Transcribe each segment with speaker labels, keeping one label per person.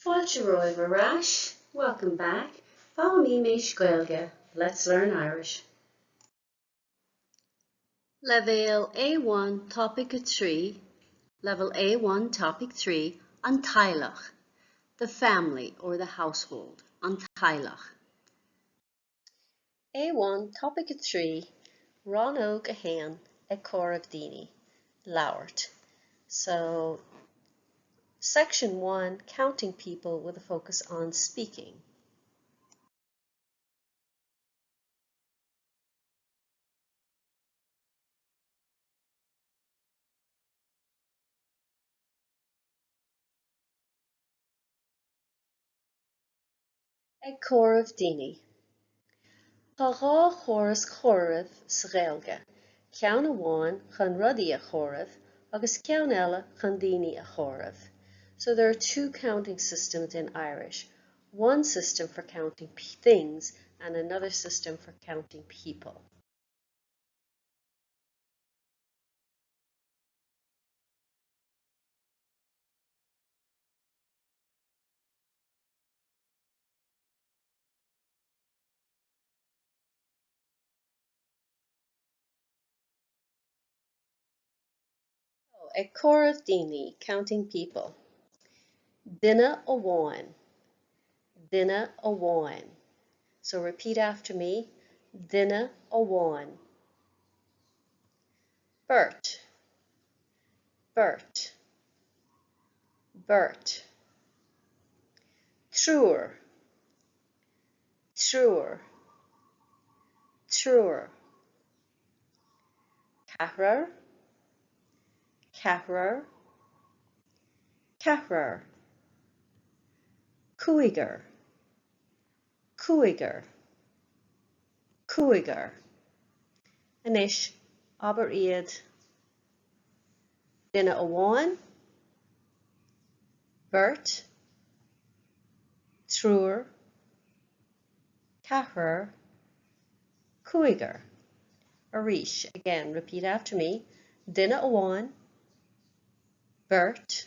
Speaker 1: Fáilte romhaibh ar ais, welcome back, Foghlaimímis Gaeilge, let's learn Irish. Leibhéal A1 Topaic 3, Level A1 Topic 3, An Teaghlach, the family or the household, An Teaghlach. A1 Topaic 3, Rannóg 1, Ag Comhaireamh Daoine, Labhairt. So, Section 1, Counting People with a focus on speaking. Ag comhaireamh daoine. Tá dhá chóras comhairimh sa Ghaeilge, ceann amháin chun rudaí a chomhaireamh agus ceann eile chun daoine a chomhaireamh. So there are two counting systems in Irish, one system for counting things and another system for counting people. Ag comhaireamh daoine, counting people. Duine amháin. Duine amháin. So repeat after me. Duine amháin. Beirt. Beirt. Beirt. Triúr. Triúr. Triúr. Ceathrar. Ceathrar. Ceathrar. Cúigear. Cúigear. Cúigear. Anois, abair iad. Duine amháin, beirt, triúr, ceathrar, cúigear. Arís, again, repeat after me. Duine amháin, beirt,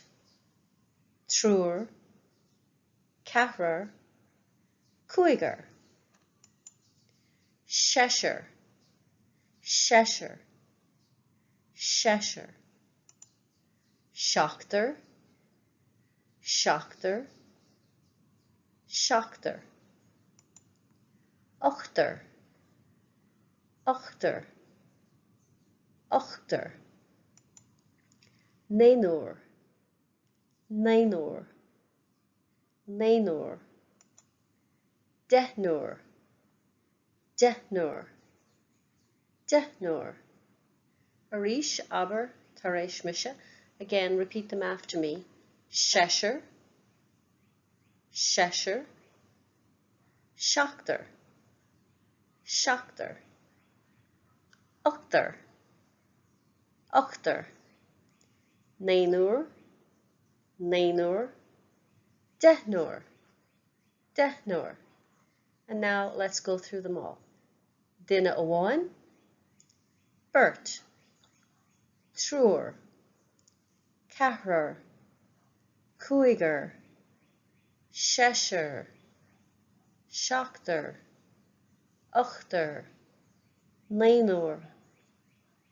Speaker 1: triúr, ceathrar, cúigear. Seisear, seisear, seisear. Seachtar, seachtar, seachtar. Ochtar, ochtar, ochtar. Naonúr, naonúr, naonúr. Deichniúr, deichniúr, deichniúr. Arís, abair tar éis mise. Again, repeat them after me. Seisear, seisear, seachtar, seachtar, ochtar, ochtar, naonúr, naonúr, deichniúr, deichniúr. And now let's go through them all. Duine amháin, beirt, triúr, ceathrar, cúigear, seisear, seachtar, ochtar, naonúr,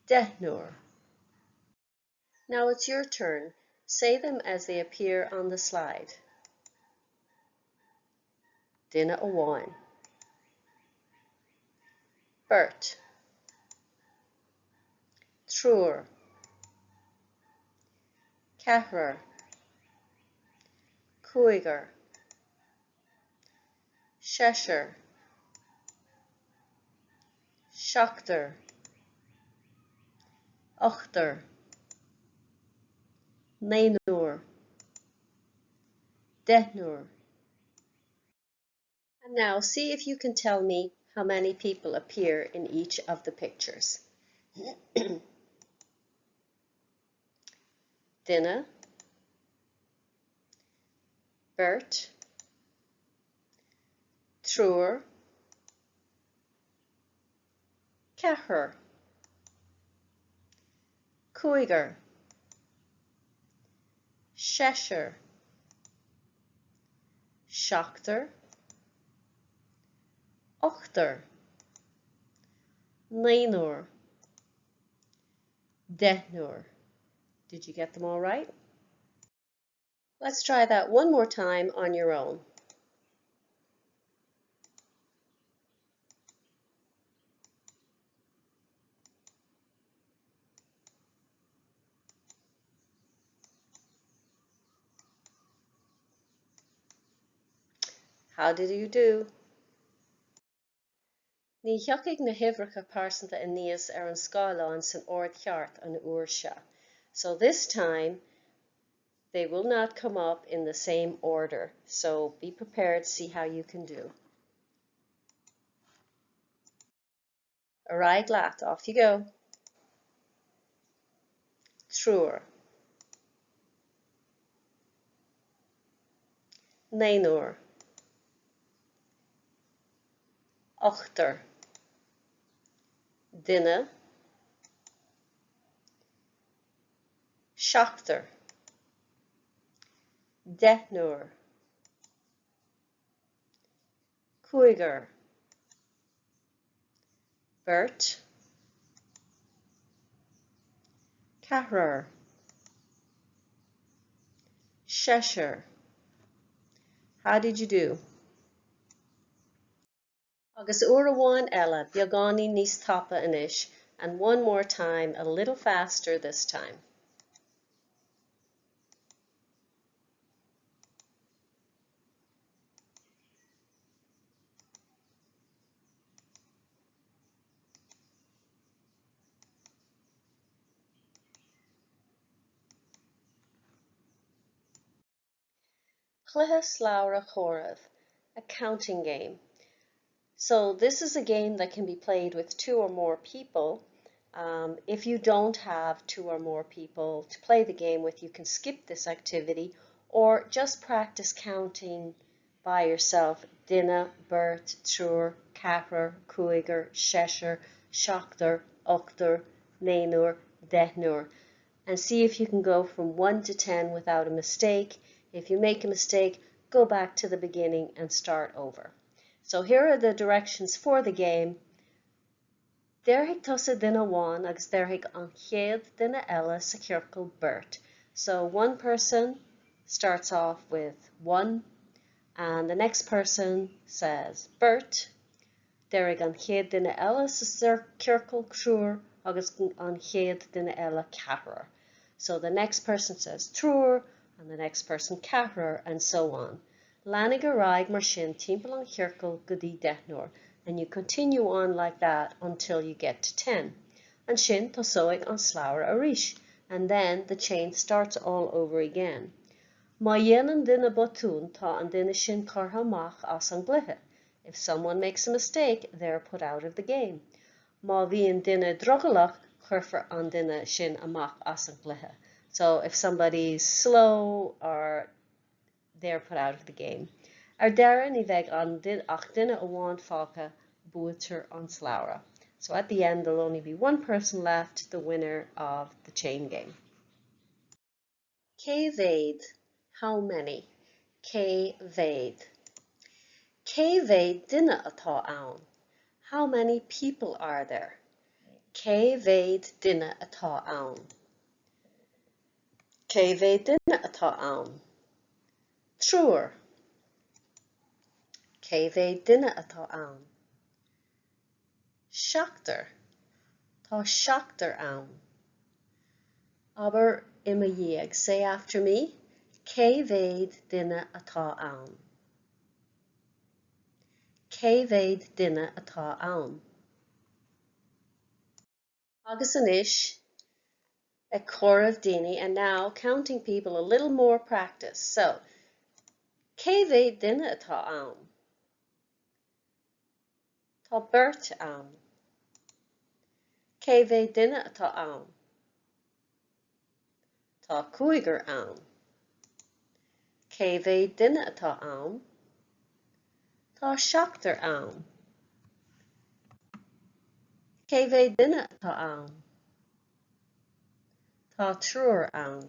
Speaker 1: deichniúr. Now it's your turn. Say them as they appear on the slide. Duine amháin. Beirt. Triúr. Ceathrar. Cúigear. Seisear. Seachtar. Ochtar. Naonúr. Deichniúr. And now see if you can tell me how many people appear in each of the pictures. Duine, beirt, triúr, ceathrar, cúigear, seisear, Seachtar. Ochtar. Naonúr. Deichniúr. Did you get them all right? Let's try that one more time on your own. How did you do? Ní thiocfaidh na huimhreacha pearsanta aníos ar an scáileán san ord ceart an uair seo. So this time they will not come up in the same order. So be prepared, see how you can do. Ar aghaidh leat, off you go. Triúr. Naonúr. Ochtar. Duine. Seachtar. Deichniúr. Cúigear. Beirt. Ceathrar. Seisear. How did you do? Agus uair amháin eile, beagáinín níos tapa anois, and one more time, a little faster this time. Cluiche slabhra comhairimh, a counting game. So this is a game that can be played with two or more people. Um, if you don't have two or more people to play the game with, you can skip this activity or just practice counting by yourself. Duine, beirt, triúr, ceathrar, cúigear, seisear, seachtar, ochtar, naonúr, deichniúr. And see if you can go from 1 to 10 without a mistake. If you make a mistake, go back to the beginning and start over. So here are the directions for the game. Déarfaidh tusa duine amháin agus déarfaidh an chéad duine eile sa chiorcal beirt. So one person starts off with one and the next person says beirt. Déarfaidh an chéad duine eile sa ciorcal triúr agus an chéad duine eile ceathrar. So the next person says triúr and the next person ceathrar and so on. Leanaigí ar aghaidh mar sin timpeall an chiorcail go dtí deichniúr and you continue on like that until you get to 10. Ansin tosóidh an slabhra arís and then the chain starts all over again. Má dhéanann duine botún tá an duine sin curtha amach as an gcluiche. If someone makes a mistake, they're put out of the game. Má bhíonn duine drogallach, cuirfear an duine sin amach as an gcluiche. So if somebody's slow or they're put out of the game. Ar deireadh ní bheidh ach duine amháin fágtha, buaiteoir an tslabhra. So at the end there'll only be one person left, the winner of the chain game. Cé mhéad? How many? Cé mhéad? Cé mhéad duine atá ann? How many people are there? Cé mhéad duine atá ann? Cé mhéad duine atá ann? Triúr. Cé mhéad duine atá ann? Seachtar. Tá seachtar ann. Abair i mo dhiaidh, say after me, Cé mhéad duine atá ann? Cé mhéad duine atá ann? Agus anois, ag comhaireamh daoine and now counting people a little more practice. So, cé mhéad duine atá ann? Tá beirt ann. Cé mhéad duine atá ann? Tá cúigear ann. Cé mhéad duine atá ann? Tá seachtar ann. Cé mhéad duine atá ann? Tá triúr ann.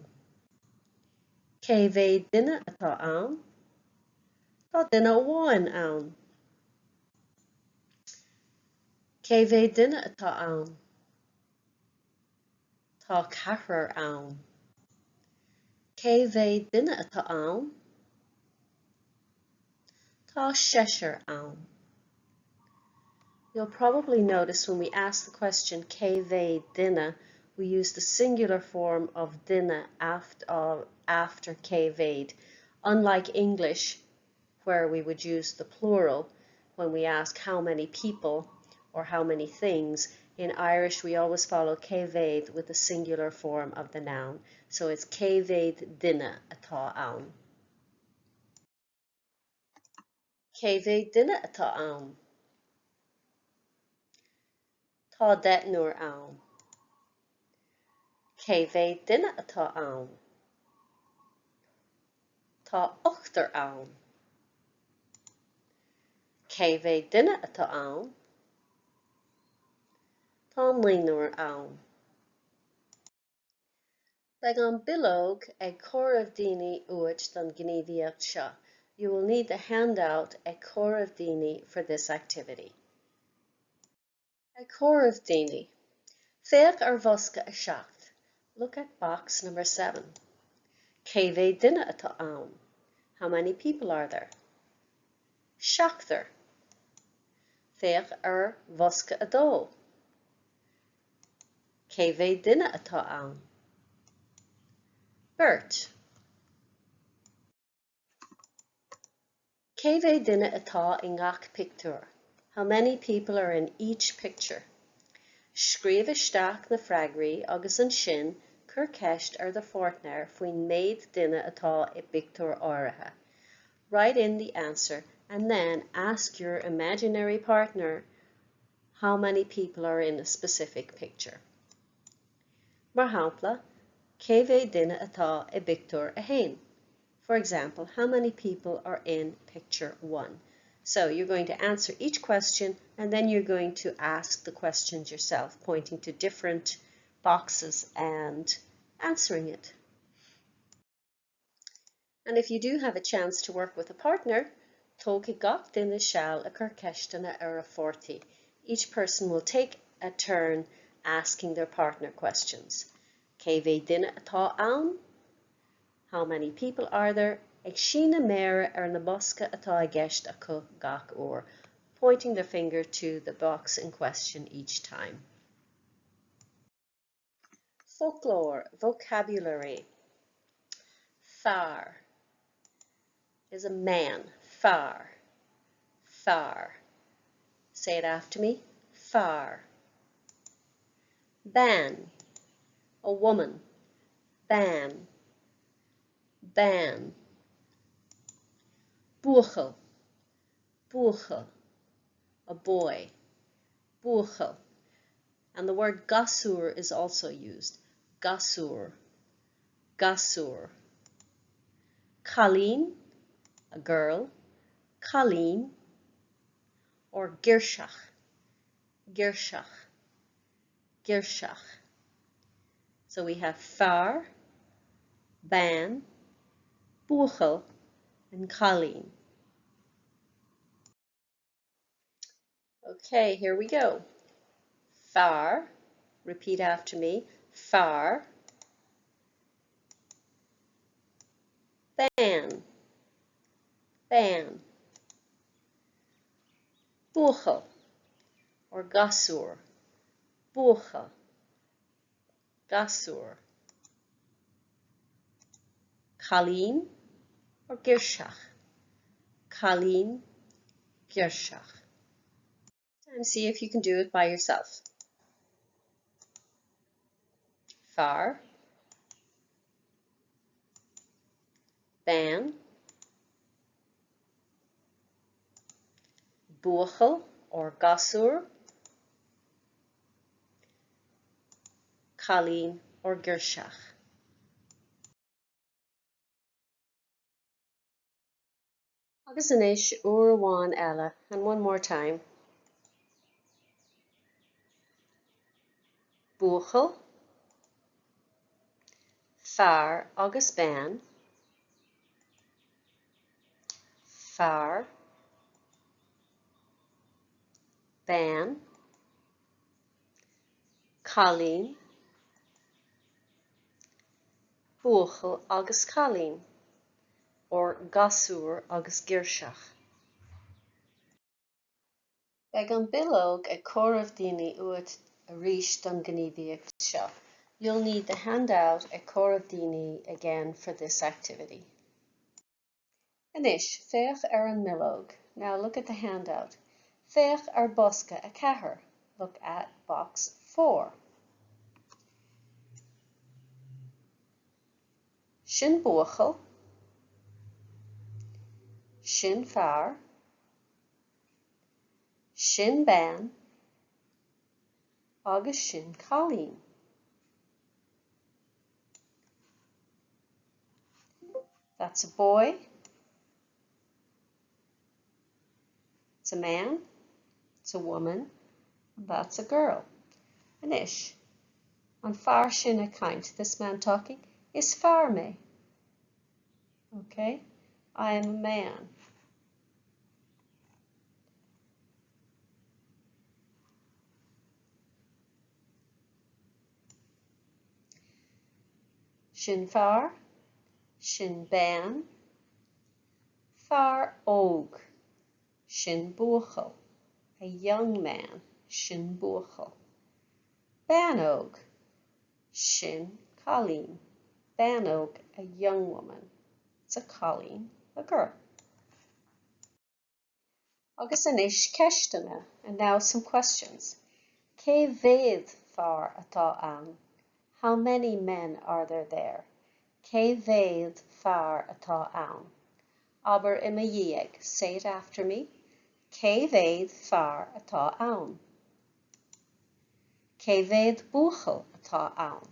Speaker 1: Cé mhéad duine atá ann? Tá duine amháin ann. Cé mhéad duine atá ann? Tá ceathrar ann. Cé mhéad duine atá ann? Tá seisear ann. You'll probably notice when we ask the question cé mhéad duine, we use the singular form of duine after, after cé mhéad, unlike English where we would use the plural when we ask how many people or how many things. In Irish, we always follow cé mhéad with the singular form of the noun. So it's cé mhéad duine atá ann. Cé mhéad duine atá ann? Tá deichniúr ann. Cé mhéad duine atá ann? Tá ochtar ann. Cé mhéad duine atá ann? Tá naonúr ann. Beidh an bileog ag comhaireamh daoine uait don ghníomhaíocht seo. You will need the handout ag comhaireamh daoine for this activity. Ag comhaireamh daoine. Féach ar bhosca 7. Look at box number 7. Cé mhéad duine atá ann? How many people are there? Seachtar. Féach ar bhosca 2. Cé mhéad duine atá ann? Beirt. Cé mhéad duine atá i ngach pictiúr? How many people are in each picture? Scríobh isteach na freagraí agus ansin cuir ceist ar do pháirtnéir faoin méid duine atá i bpictiúr áirithe. Write in the answer and then ask your imaginary partner how many people are in a specific picture. Mar shampla, cé mhéad duine atá i bpictiúr a haon? For example, how many people are in picture 1? So you're going to answer each question and then you're going to ask the questions yourself, pointing to different boxes and answering it. And if you do have a chance to work with a partner, tógfaidh gach duine seal ag cur ceisteanna ar a pháirtí. Each person will take a turn asking their partner questions. Cé mhéad duine atá ann? How many people are there? Ag síneadh méire ar na bosca atá i gceist acu gach uair, pointing their finger to the box in question each time. Foclóir, vocabulary. Fear is a man. Fear. Fear. Say it after me. Fear. Bean. A woman. Bean. Bean. Buachaill. Buachaill. A boy. Buachaill. And the word gasúr is also used. Gasúr. Gasúr. Cailín, a girl. Cailín. Or girseach. Girseach. Girseach. So we have fear, bean, buachaill, and cailín. Okay, here we go. Fear, repeat after me, fear, bean, bean, buachaill, or gasúr, buachaill, gasúr, cailín or girseach, cailín, girseach. And see if you can do it by yourself. Fear, bean, buachaill or gasúr, cailín or girseach. Agus anois uair amháin eile, and one more time. Buachaill, fear agus bean, Fear, bean, cailín, buachaill agus cailín, or gasúr agus girseach. Beidh an bileog ag comhaireamh daoine uait arís don ghníomhaíocht seo. You'll need the handout ag comhaireamh daoine again for this activity. Anois, féach ar an mbileog. Now look at the handout. Féach ar bosca 4. Look at box 4. Sin buachaill. Sin fear. Sin bean agus sin cailín. That's a boy. It's a man. It's a woman. And that's a girl. Anois, an fear sin ag caint, this man talking, is fear mé. Okay? I am a man. Sin fear, sin bean, fear óg, sin buachaill, a young man, sin buachaill, bean óg, sin cailín, bean óg, a young woman, it's a cailín, a girl. Agus anois ceisteanna, and now some questions. Cé mhéad fear atá ann? How many men are there there? Cé mhéad fear atá ann? Abair i mo dhiaidh, say it after me. Cé mhéad fear atá ann? Cé mhéad buachaill atá ann?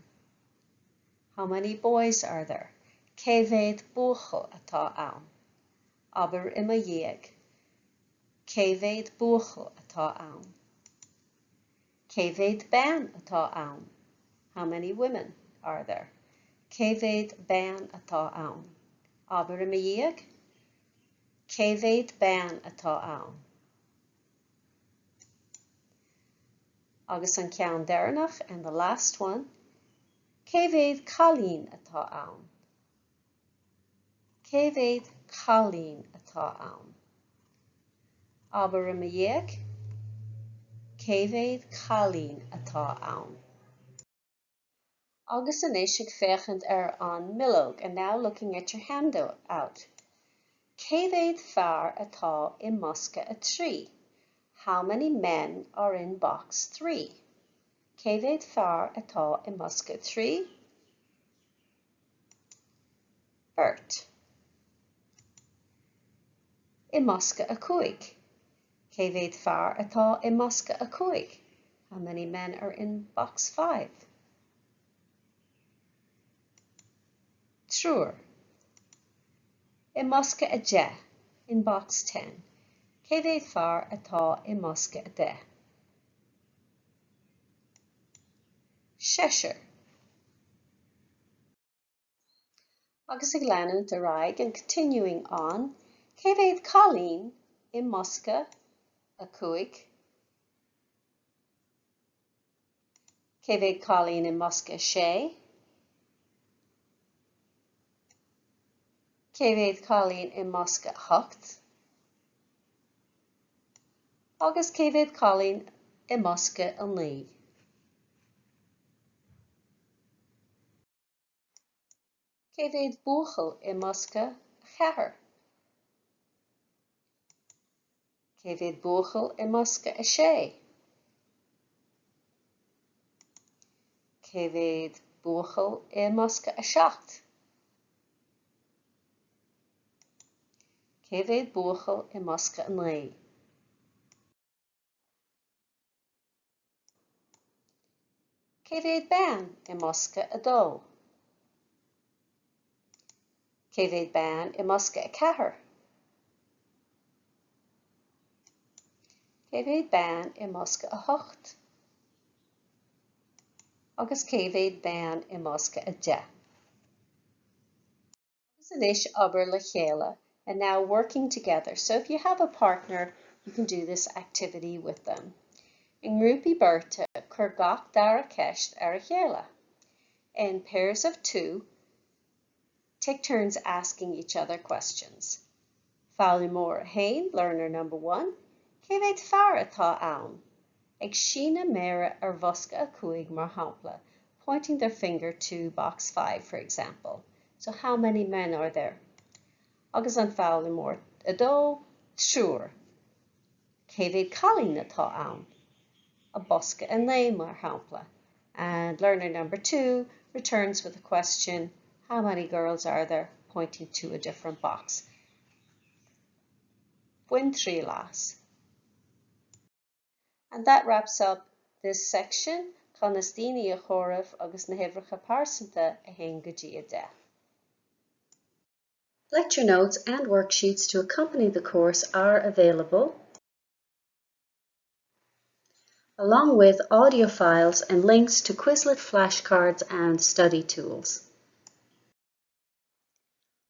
Speaker 1: How many boys are there? Cé mhéad buachaill atá ann? Abair i mo dhiaidh. Cé mhéad buachaill atá ann? Cé mhéad bean atá ann? How many women are there? Cé mhéad bean atá ann? Abair i mo dhiaidh. Cé mhéad bean atá ann? Agus an ceann deireanach, and the last one, Cé mhéad cailín atá ann? Cé mhéad cailín atá ann? Abair i mo dhiaidh, Cé mhéad cailín atá ann? Agus anois ag féachaint ar an mbileog, and now looking at your handout. Cé mhéad fear atá i mbosca 3? How many men are in box 3? Cé mhéad fear atá i mbosca 3? Beirt. I mbosca 5. Cé mhéad fear atá i mbosca 5? How many men are in box 5? Triúr. I mbosca 10, in box 10. Cé mhéad fear atá i mbosca 10? Seisear. Agus ag leanúint ar aghaidh, and continuing on, cé mhéad cailín i mbosca 5? Cé mhéad cailín i mbosca 6? Cé mhéad cailín i mbosca 8? Agus cé mhéad cailín i mbosca 9? Cé mhéad buachaill i mbosca 4? Cé mhéad buachaill i mbosca 6? Cé mhéad buachaill i mbosca 7? Cé mhéad buachaill i mbosca 9? Cé mhéad bean i mbosca 2? Cé mhéad bean i mbosca 4? Cé mhéad bean i mbosca 8? Agus cé mhéad bean i mbosca 10? Agus anois abair le chéile. And now working together. So if you have a partner, you can do this activity with them. I ngrúpaí beirte, cuir gach dara ceist ar a chéile. In pairs of 2, take turns asking each other questions. Foghlaimeoir 1, learner number 1, Cé mhéad fear atá ann? Ag síneadh méire ar bhosca 5 mar shampla, pointing their finger to box 5 for example. So how many men are there? Agus an foghlaimeoir 2, triúr. Cé mhéad cailín atá ann? I bosca 9 mar shampla. And learner number 2 returns with a question, how many girls are there? Pointing to a different box. Bain triail as. And that wraps up this section, conas daoine a chomhaireamh agus na huimhreacha pearsanta 1 go dtí 10. Lecture notes and worksheets to accompany the course are available along with audio files and links to Quizlet flashcards and study tools.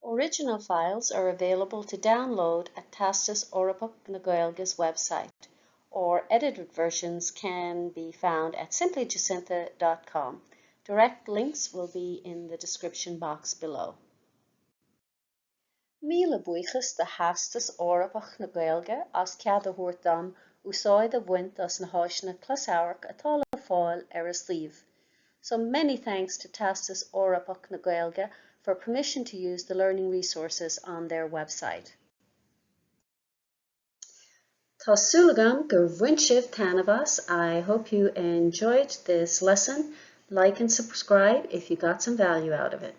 Speaker 1: Original files are available to download at Teastas Eorpach na Gaeilge's website, or edited versions can be found at simplyjacintha.com. Direct links will be in the description box below. Míle buíochas do Theastas Eorpach na Gaeilge as cead a thabhairt dom úsáid a bhaint as na háiseanna closamhairc atá le fáil ar a suíomh. So many thanks to Teastas Eorpach na Gaeilge for permission to use the learning resources on their website. Tá súil agam gur bhain sibh taitneamh as. I hope you enjoyed this lesson. Like and subscribe if you got some value out of it.